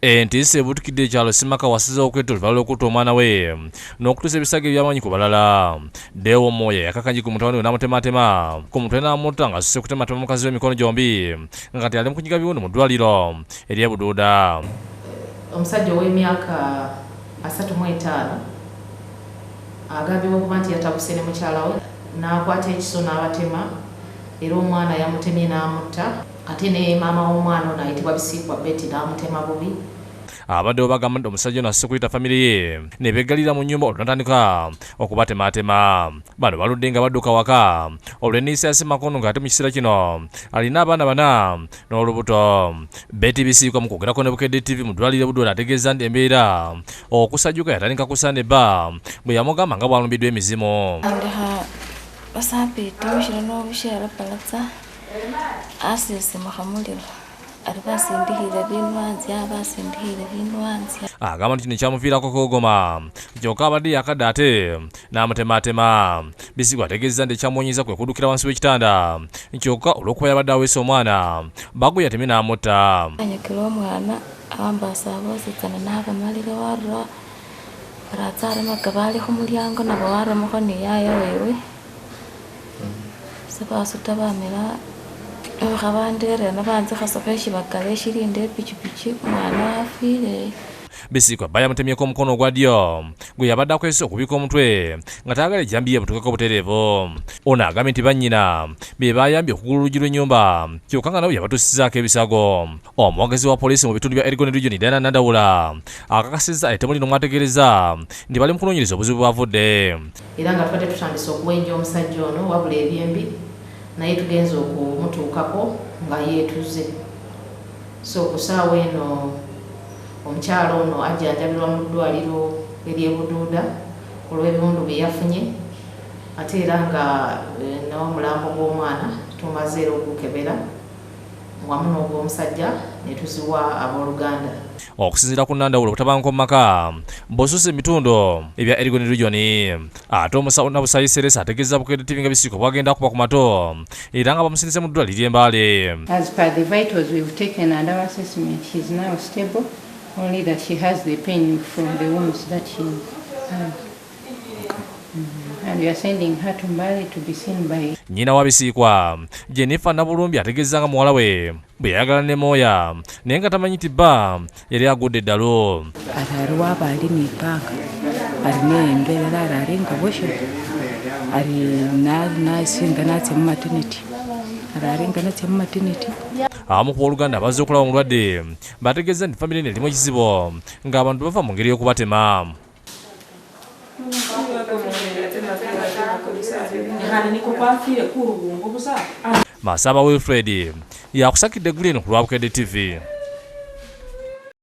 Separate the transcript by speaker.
Speaker 1: Entiisa ebuutikidde ekyalo Simaka wasiza okwetta oluvannyuma lw'okutta omwana we n'okutuusa ebisago eby'amaanyi ku balala. Deo Moya yakakanje ku mutabani we n'amutematema ku mutwe n'amutta ng'asuse kutematema mukazi we emikono gyombi nga kati ali mu kunyiga biwundu mu ddwaliro ery'e Buduuda.
Speaker 2: Omusajja ow'emyaka 35 agambibwa okuba nti yatabuse ne mukyala we n'akwata ekiso n'abatema era omwana yamutemye n'amutta. Ate ne maama w'omwana ono ayitibwa Bisiikwa Betty n'amutema bubi.
Speaker 1: Abaddewo bagamba nti omusajja ono asise kuyita famire ye ne beggalira mu nnyumba olwo n'atandika okubatemaatema. Bano baludde nga badduka waka olw'enniisa ya Ssemakono ng'ate mu kiseera kino alina abaana bana n'olubuto. Betty Bisiikwa mu kwogerako ne Bukedde TV mu ddwaliro e Budwala ategeeza nti embeera okusajjuka yatandika ku Ssande bba bwe yamugamba nga bw'alumbiddwa emizimu.
Speaker 3: Ndekha basabiti mushilo nobushela balatsa Asisimukha mulilo, ari basindikhile bindu anzye aha, basindikhile bindu anzye.
Speaker 1: Agamba nti kino kyamuviirako okuwogoma kyokka abadde yaakadda ate n'amutematema. Bisigwa ategeezezza nti ekyamuwonyezza kwe kuddukira wansi w'ekitanda kyokka olw'okuba yabadde aweese omwana Bago yatemye n'amutta.
Speaker 3: Anyakile omwana awambasa bositsana nabamalile warura aratsa aremaga bali khumulyango nabo waremakho ni yaya wewe. Sebasuta bamila ebikha bandera eno banzikhasakho eshibakala eshilinda epichipichi umwana wafwile.
Speaker 1: Bisikwa bba yamutemyeko omukono ogwa ddyo gwe yabadde akozesa okubikka omutwe nga tayagala ejjambiya emutuukeko butereevu. Ono agambye nti bannyina be baayambye okugula oluggi lw'ennyumba kyokka nga nabo yabatuusizaako ebisago. Omwogezi wa poliisi mu bitundu bya Elgon Region Diana Nandawula akakasizza ettemu lino mw'ategeerezza nti bali mu kunoonyereza obuzibu bw'avudde.
Speaker 2: Era nga tubadde tutandise okuwenja omusajja ono wabula ebyembi naye tugenze okumutuukako nga yeetuze so ku ssaawa eno omukyala ono ajjanjabirwa mu ddwaliro ery'e Buduuda olw'ebiwundu bye yafunye ate era nga n'omulambo gw'omwana tumaze era okugukebera. Wamu n'ogw'omusajja ne tuziwa abooluganda.
Speaker 1: Okusinziira ku Nandawula obutabanguko mu maka bususse mu bitundu ebya Elgon Region ate omusawo Nabusayi Seresa ategeezezza Bukedde TV nga Bisiiko bw'agenda akuba ku matu era nga bamusindise mu ddwaliro ly'e Mbale.
Speaker 4: As per the vitals we've taken and our assessment, she's now stable, only that she has the pain from the wounds that she has. And we are sending her to Mbale to be seen by
Speaker 1: Nnyina wa Bisiikwa, Jennifer Nabulumbi ategeezezza nga muwala we bwe yayagala ne Moya naye nga tamanyi nti bba yali agudde eddalu.
Speaker 5: Ari ari waba ali nipanga ari neyembelela ari ari nga bosho ari nasinga natsia mu maternity ari ari nga natsia mu maternity.
Speaker 1: Abamu ku booluganda abazze okulaba omulwadde bategeezezza nti famire eno erimu ekizibu ng'abantu bafa mu ngeri y'okubatema. Masaba Wilfred yakusakidde eggulire eno ku lwa Bukedde TV.